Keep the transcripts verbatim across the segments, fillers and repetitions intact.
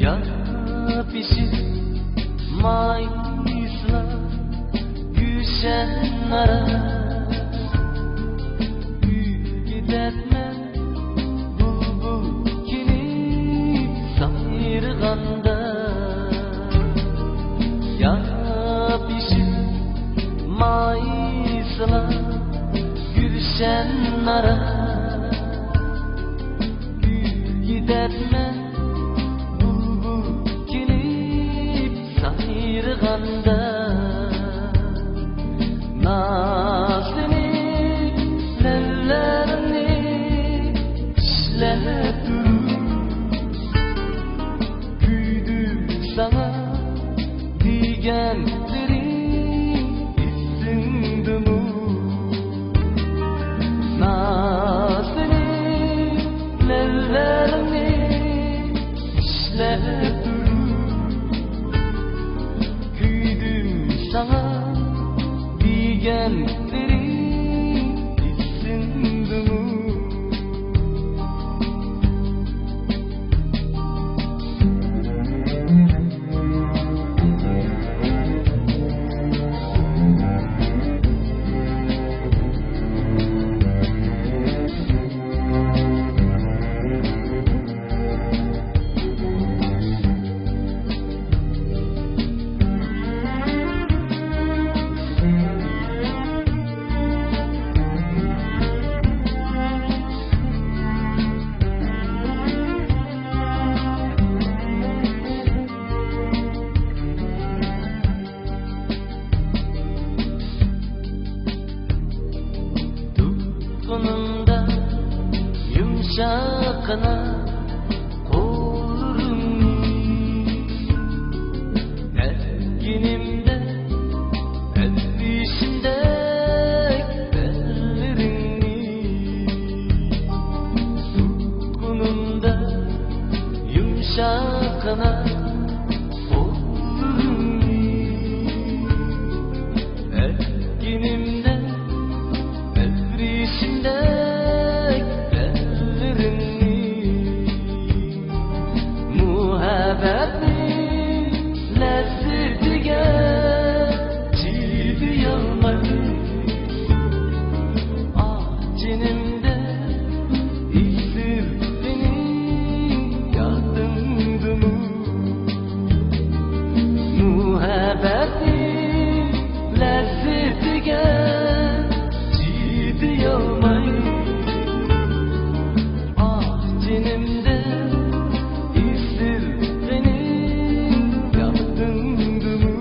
ياپىشىپ مايسىلار گۈلشەن ئارا، ئۆگىتەتمەن بۇلبۇل كېلىپ سايرىغاندا. ياپىشىپ مايسىلار گۈلشەن ئارا، ئۆگىتەتمەن بۇلبۇل كېلىپ سايرىغاندا. نازلىنىپ لەۋلەرنى چىشلەپ تۇرۇپ، كۈيدۈم ساڭا دېگەنلىرىم ئېسىڭدىمۇ؟ نازلىنىپ لەۋلەرنى چىشلەپ تۇرۇپ، كۈيدۈم ساڭا دېگەنلىرىم ئېسىڭدىمۇ؟ تۇتقىنىمدا يۇمشاققىنا قوللىرىڭنى، ئەتكىنىمدە ئەتلىشىمدەك ئەللىرىڭنى. تۇتقىنىمدا يۇمشاققىنا قوللىرىڭنى، ئەتكىنىمدە ئەتلىشىمدەك ئەللىرىڭنى. مۇھەببەتنى لەززىتىگە چىدىيالماي، ئاھ، جېنىمدا ئېسىل سېنىڭ يادىڭدىمۇ؟ مۇھەببەتنى لەززىتىگە چىدىيالماي، ئاھ، جېنىمدا ئېسىل سېنىڭ يادىڭدىمۇ؟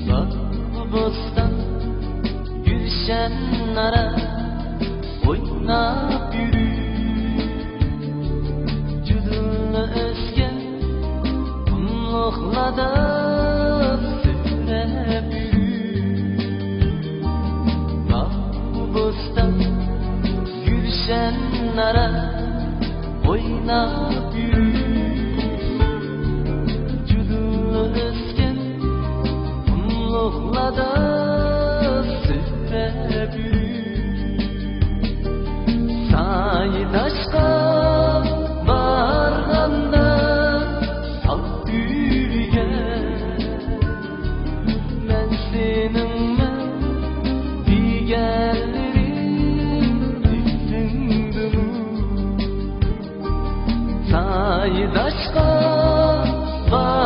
باغ، بوستان، گۈلشەن ئارا ئويناپ يۈرۈپ، جۇدۇنلا ئۆسكەن قۇملۇقلاردا سۆرەپ يۈرۈپ، باغ، بوستان، گۈلشەن ئارا ئويناپ يۈرۈپ، جۇدۇنلا ئۆسكەن قۇملۇقلاردا سۆرەپ يۈرۈپ، سايىداشقا بارغاندا سال تۈۋىگە، مەن سېنىڭمەن دېگەنلىرىم ئېسىڭدىمۇ؟ سايىداشقا بار